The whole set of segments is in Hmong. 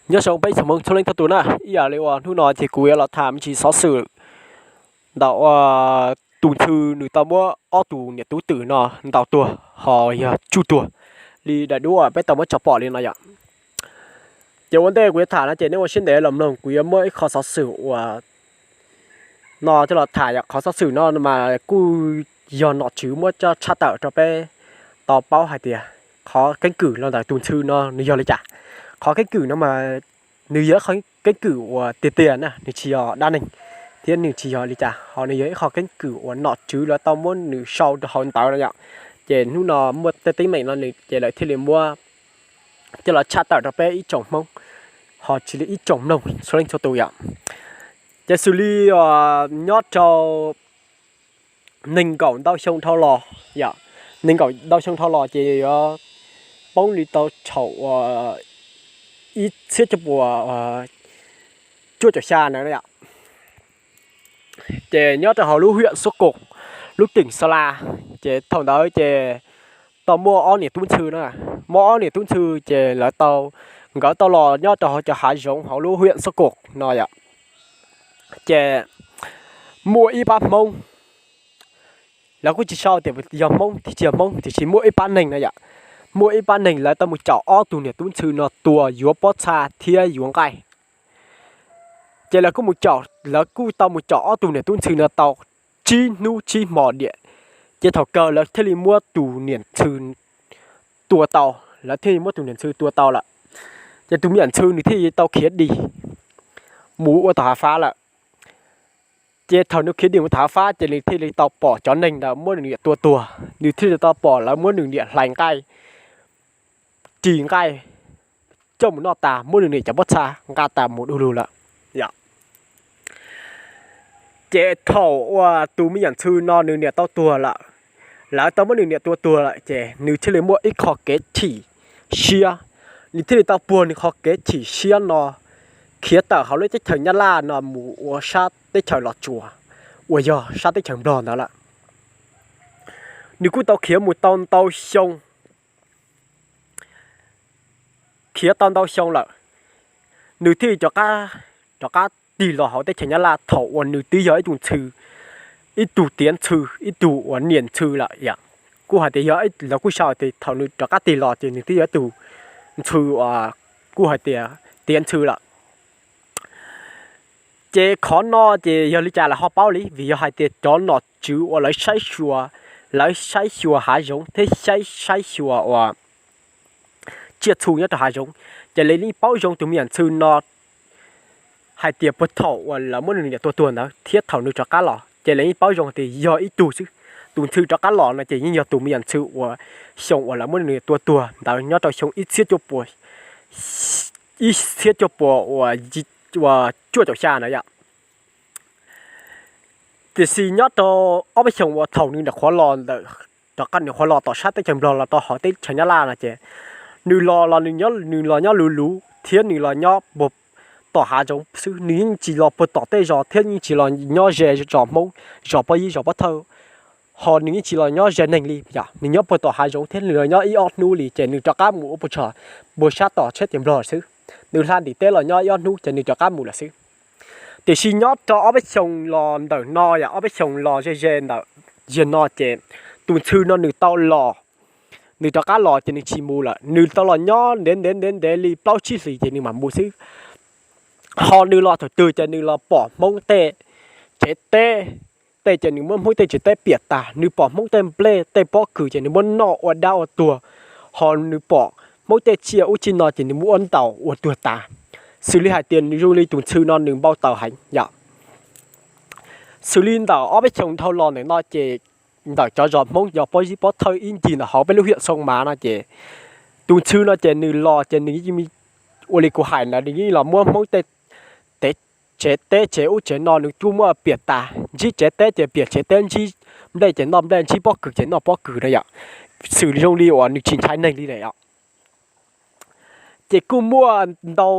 Nyob zoo peb tsoom Hmoob txhua leej txhua tus na, ib yam li uas hnub no ces kuv yuav los tham me ntsis xov xwm ntawm tus ntxhw nws tau muab ob tus niam tub twm no ntaus tuag ho yog tsuj tuag li daim duab uas peb tau muab tso pom li no yom. Ces ua ntej kuv yuav tham no ces nej ua siab ntev los mloog, kuv yuav muab ib qho xov xwm uas no coj los tham yom. Qhov xov xwm no mas kuj yog nom tswv muab coj tshaj tawm rau peb tau paub hais tias qhov keeb kwm los ntawm tus ntxhw no nws yog li cas. Qhov keeb kwm no mas nws yog ib qho keeb kwm uas tiag tiag na, nws tsis yog dab neeg thiab nws tsis yog li cas, ho nws yog ib qho keeb kwm uas nom tswv lawv tau muab nws sau rau hauv ntawv no yom. Ces hnub no muaj tej teeb meem no nws ces lawv thiaj li muab coj los tshaj tawm rau peb ib tsoom Hmoob ho tsis li ib tsoom mloog txhua leej txhua tus yom. Ces xws li nyob rau nees nkaum ntau xyoo dhau los, nees nkaum ntau xyoo dhau los ces yuav poob li tau thaum uas ib txhiab cuaj puas cuaj caum xya na. Ces nyob rau hauv lub hiam Xub Kus, lub teem Xa La, ces thaum ntawd ces tau muaj ob niam tub ntxhw na, muaj ob niam tub ntxhw ces lawv tau, nkawd tau los nyob rau hauv cov hav zoov hauv lub hiam Xub Kus no yom. Ces muaj ib pab Hmoob, lawv kuj tsis sau tias yog Hmoob thiab tsis yog Hmoob, tiam sis muaj ib pab neeg no yom, muaj ib pab neeg lawv tau mus caum ob tug niam tub ntxhw no tua yuav pob txha thiab yuav nqaij. Ces lawv kuj mus caum, lawv kuj tau mus caum ob tug niam tub ntxhw no tau tsib hnub tsib hmo diam, ces thaum kawg lawv thiaj li muab tus niam ntxhw tua tau, lawv thiaj li muab tus niam ntxhw tua tau lawm. Ces tus me nyuam ntxhw nws thiaj li tau khiav dim mus ua tom hav fab lawm. Ces thaum nws khiav dim mus tom hav fab ces nws thiaj li tau pom cov neeg ntawd muab nws niam tua tuag, nws thiaj li tau pom lawv muab nws niam hlais nqaij, ris nqaij coj mus noj tas, muab nws niam cov pob txha nqa tas mus du lug lawm. Ces thaum uas tus me nyuam ntxhw no nws niam tau tuag lawm, lawv tau muab nws niam tua tuag lawm ces nws thiaj li muaj ib qho kev chim siab, nws thiaj li tau puag nws qhov kev chim siab no khiav tawm hauv lub teb chaws Nyab Laj no mus ua sab teb chaws Los Tsuas, uas yog sab teb chaws Nplog ntawd lawm. Nws kuj tau khiav mus tau ntau xyoo, khiav tau ntau xyoo lawm, nws thiaj li rov qab tig los hauv teb chaws Nyab Laj thaum uas nws twb yog ib tug ntxhw, ib tug tiav ntxhw, ib tug uas niam ntxhw lawm yom. Kuj hais tias yog, lawv kuj sau tias thaum nws rov qab tig los ces nws twb yog ib tug ntxhw, kuj hais tias tiav ntxhw lawm. Ces qhov no ces yog li cas lawv ho paub li, vim yog hais tias cov nom tswv uas lawv saib xyuas, lawv saib xyuas hav zoov thiab saib, saib xyuas uas tsiaj txhu nyob rau hav zoov, ces lawv yeej paub zoo tus me nyuam ntxhw no hais tias puag thaum uas lawv muab nws niam tua tuag ntawd thiab thaum nws rov qab los ces lawv yeej paub zoo tias yog ib tug xwb. Tus ntxhw rov qab los no ces yeej yog tus me nyuam ntxhw uas xyoo uas lawv muab nws niam tua tuag ntawd nyob rau xyoo ib txhiab cuaj puas, ib txhiab cuaj puas uas cuaj caum xya ntawd yom. Tiam sis nyob rau ob peb xyoos uas thaum nws nyuam qhuav los ntawm, rov qab nyuam qhuav los tom sab teb chaws Nplog los rau hauv teb chaws Nyab Laj no ces nws los los nws nyob, nws los nyob luv luv thiab nws los nyob puag tom hav zoov xwb, nws yeej tsis los puag tom tej zos thiab yeej tsis los nyob ze zos Hmoob, zos Pob Yib, zos Pob Thawj, ho nws yeej tsis los nyob ze neeg li yom. Nws nyob puag tom hav zoov thiab nws los nyob ib ob hnub li ces nws rov qab mus ua puag tsham, puag sab tom teb chaws Nplog xwb. Nws hla ntim teb los nyob ib ob hnub ces nws rov qab mus lawm xwb. Tiam sis nyob rau ob peb xyoos los ntawm no yom, ob peb xyoos los ze ze ntawm ziag no ces tus ntxhw no nws tau los, nws rov qab los ces nws tsis mus lawm, nws tau los nyob ntev ntev ntev ntev li plaub tsib hlis ces nws mam mus xwb. Ho nws los thaum twg ces nws los pom Hmoob tej tsev teb, tej ces nws muab Hmoob tej tsev teb piam tas, nws pom Hmoob tej nplej tej pob kws ces nws muab noj ua dab ua tuag, ho nws pom Hmoob tej tsiaj ub tsiaj no ces nws muab ua ntaus ua tuag tas. Xws li hais tias nws zoo li tus ntxhw no nws npau taws heev yom. Xws li ntawm ob peb xyoos dhau los ntawm no ces ntawm cov zos Hmoob yog Pob Yib, Pob Thawj ib ncig ntawm hauv peb lub hiam Xoo Mav no ces tus ntxhw no ces nws los ces nws yeej ua li kuv hais ntawd, nws yeej los muab Hmoob tej tsev teb tsev ub tsev no nws kuj muab piam tas, ntsib tsev teb ces piam tsev teb, ntsib nplej ces noj nplej, ntsib pob kws ces noj pob kws na yom. Xws zoo li uas nws tsis ntshai neeg li na yom. Ces kuj muaj ntau,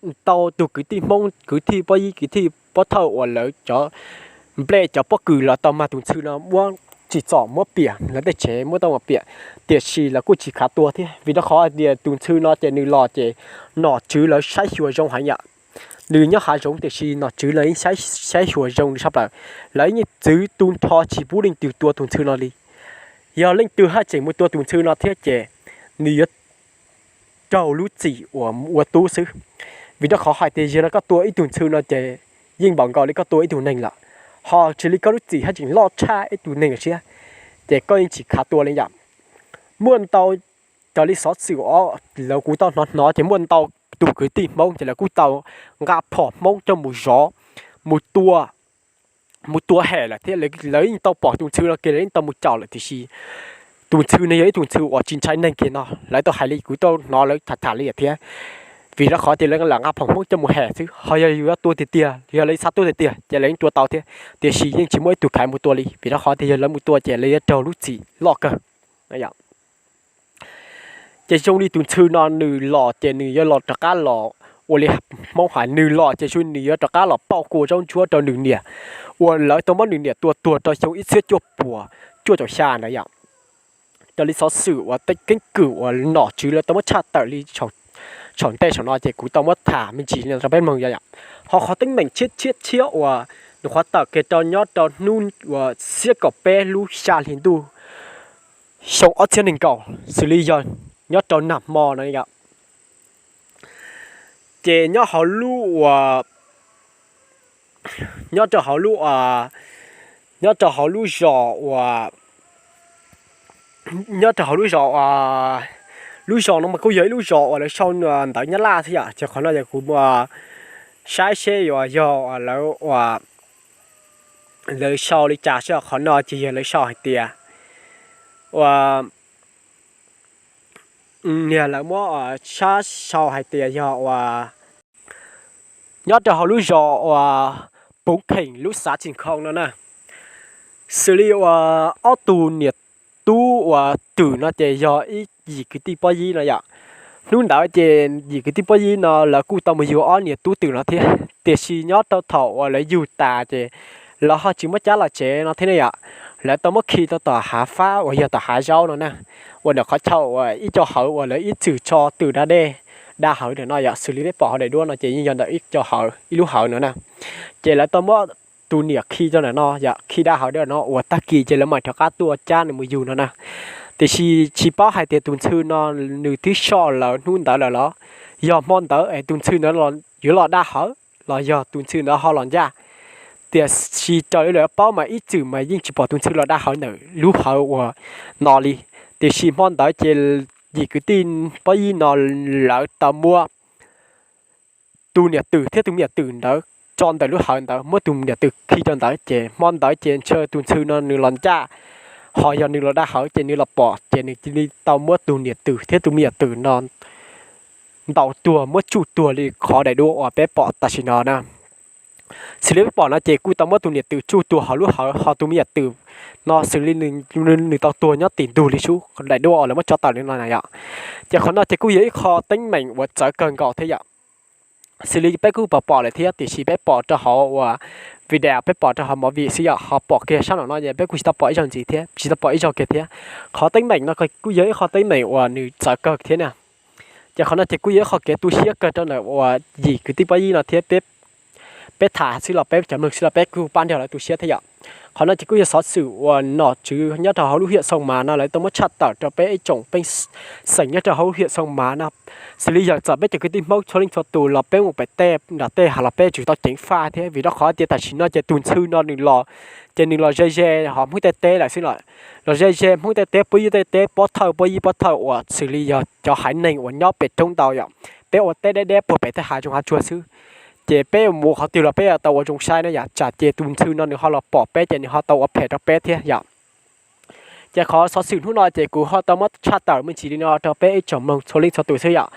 ntau tus kwv tij Hmoob, kwv tij Pob Yib, kwv tij Pob Thawj uas lawv cov nplej cov pob kws los tau mag tus ntxhw no muab tsim txom muab piam, lawv tej tsev muab tau mus piam, tiam sis lawv kuj tsis khav tua thiab. Vim rau qhov hais tias tus ntxhw no ces nws los ces nom tswv lawv saib xyuas zoo heev yom. Nws nyob hav zoov tiam sis nom tswv lawv yeej saib xyuas zoo nws tshaj plaws. Lawv yeej txwv tu nrho tsis pub leej twg tua tus ntxhw no li. Yog leej twg haj tseem mus tua tus ntxhw no thiab ces nws yuav raug lub txim uas ua tub xwb. Vim rau qhov hais tias yog no koj tua ib tug ntxhw no ces yeej npaum nkaus li koj tua ib tug neeg lawm, ho tsis li koj lub txim haj tseem loj tshaj ib tug neeg lawm thiab, ces koj yeej tsis khav tua li yom. Muaj ntau, raws li xov xwm uas lawv kuv tau hnov hnov ces muaj ntau tus kwv tij Hmoob ces lawv kuj tau nqa phom Hmoob coj mus zov, mus tua, mus tua hem lawm thiab. Lawv yeej tau pom tus ntxhw no kiag, lawv yeej tau mus caum lawm tiam sis tus ntxhw no yog ib tug ntxhw uas tsis ntshai neeg kiag no. Lawv tau hais li kuv tau hnov lawv tham tham li thiab. Vim rau qhov tias lawv lam nqa phom Hmoob coj mus hem xwb, ho yog yus yuav tua tiag tiag, yog lawv xav tua tiag tiag ces lawv yeej tua tau thiab, tiam sis yeej tsis muaj ib tug khav mus tua li. Vim rau qhov tias yog lawv mus tua ces lawv yuav raug lub txim loj kawg. Ces zoo li tus ntxhw no nws los ces nws yuav los rov qab los, ua li Hmoob hais nws los ces zoo li nws yuav rov qab los pauj kua zaub ntsuab rau nws niam uas lawv tau muab nws niam tua tuag rau xyoo ib txhiab cuaj puas cuaj caum xya ntawd yom. Raws li xov xwm uas tej keeb kwm uas nom tswv lawv tau muab tshaj tawm li saum ntej saum no ces kuv tau muab tham me ntsis rau peb mloog yom. Ho qhov teeb meem tshiab tshiab tshiab uas nws qhuav tawm kiag rau nyob rau hnub uas xiab kaum peb lub xya hli ntuj xyoo ob txhiab nees nkaum xws li yog nyob rau nag hmo no yom. Ces nyob hauv lub uas, nyob rau hauv lub, nyob rau hauv lub zos uas, nyob rau hauv lub zos uas, lub zos no mas kuj yog ib lub zos uas lawv sau ntawv Nyab Laj thiab yom, ces qhov no yog kuv saib seb yuav yog lawv uas, lawv sau li cas seb, qhov no ces yog lawv sau hais tias uas, niag lawv muab sab sau hais tias yog uas nyob rau hauv lub zos uas Puv Kheem lub xav Tsis Khoo no na. Xws li uas ob tug niam tub uas twm no ces yog ib yim kwv tij pob yib no yom. Hnub ntawd ces yim kwv tij pob yib no lawv kuj tau mus yug ob niam tub twm no thiab, tiam sis nyob rau thaum uas lawv yug tas ces lawv ho tsis muab cab los tsev no thiab ne yom. Lawv tau muab khi rau tom hav fab uas yog tom hav zaub no na, uas ntawm qhov chaw uas ib co hawv uas lawv ib txwm tso twm da dej da hawv ntawm no yom. Xws li peb pom hauv daim duab no ces yeej yog ntawm ib co hawv, ib lub hawv no na. Ces lawv tau muab tus niam khi rau ntawm no yom, khi da hawv ntawm no uas tag kis ces lawv mam rov qab tuaj cab nws mus yug no na. Tiam sis tsis paub hais tias tus ntxhw no nws twb soj lawv hnub ntawd lawm los yog hmo ntawd es tus ntxhw ntawd yuav los da hawv los yog tus ntxhw ntawd ho los ncaj. Tiam sis raws li lawv paub mas ib txwm mas yeej tsis pom tus ntxhw los da hawv ntawm lub hawv uas no li. Tiam sis hmo ntawd ces yim kwv tij pob yib no lawv tau muab tus niam twm thiab tus me nyuam twm ntawd tso ntawm lub hawv ntawd, muab tus niam twm khi rau ntawd ces hmo ntawd ces ntshe tus ntxhw no nws los ncaj, ho yog nws los da hawv ces nws los pom ces nws cia li tau muab tus niam twm thiab tus me nyuam twm no ntaus tuag, muab tsuj tuag li qhov daim duab uas peb pom tam sim no na. Xws li peb pom no ces kuj tau muab tus niam twm tsuj tuag hauv lub hawv, ho tus me nyuam twm no xws li nws tau tuag nyob tim ntug li sub daim duab uas lawv muab tso tawm li no na yom. Ces qhov no ces kuj yog ib qho teeb meem uas txawv kawg nkaus thiab yom. Xws li peb kuj pom pom lawm thiab, tiam sis peb pom rau hauv uas video, peb pom rau hauv movie xwb yom, ho pom kiag sab nraum no ces peb kuj tsis tau pom ib zaug ntxiv thiab, tsis tau pom ib zaug kiag thiab. Qhov teeb meem no kuj yog ib qho teeb meem uas nws txawv kawg thiab na. Ces qhov no ces kuj yog ib qho kev tu siab kawg rau ntawm uas yim kwv tij pob yib no thiab peb, peb tham xwb los peb cov mloog xwb los peb kuj pab nrog lawv tu siab thiab yom. Qhov no ces kuj yog xov xwm uas nom tswv nyob rau hauv lub hiam Xoo Mas no lawv tau muab tshaj tawm rau peb ib tsoom pej xeem nyob rau hauv lub hiam Xoo Mas no. Xws li yog txawm peb cov kwv tij Hmoob txhua leej txhua tus los peb mus pem tej nram tej hav los peb tsum tau ceev faj thiab, vim rau qhov tias tam sim no ces tus ntxhw no nws los, ces nws los ze ze hauv Hmoob tej teb lawm xwb los, los ze ze Hmoob tej teb, pob yib tej teb, pob thawj, pob yib pob thawj uas xws li yog cov haiv neeg uas nyob pem roob ntau yom. Peb ua teb deb deb puag pem tej hav zoov hav tsuag xwb, ces peb mus qhov twg los peb tau ua zoo saib na yom, tsam ces tus ntxhw no nws ho los pom peb ces nws ho tau ua phem rau peb thiab yom. Ces qhov xov xwm hnub no ces kuv ho tau muab tshaj tawm me ntsis li no rau peb ib tsoom mloog txhua leej txhua tus xwb yom.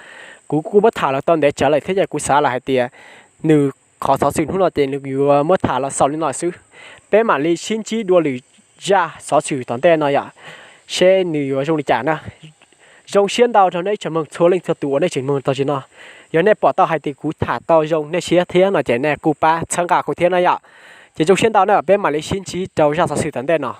Kuv kuj muab tham los tau ntev tsawv lawm thiab ces kuv xav los hais tias nws, qhov xov xwm hnub no ces nws yuav muab tham los xaus li no xwb. Peb mam li sib ntsib dua lwm zaj xov xwm tom ntej no yom, seb nws yuav zoo li cas na. Zoo siab ntau rau nej ib tsoom mloog txhua leej txhua tus uas nej tseem mloog txog tam sim no. Yog nej pom tau hais tias kuv tham tau zoo nej siab thiab no ces nej kuj pab txhawb nqa kuv thiab na yom. Ces zoo siab ntau na, peb mam li sib ntsib rau zaj xov xwm tom ntej no.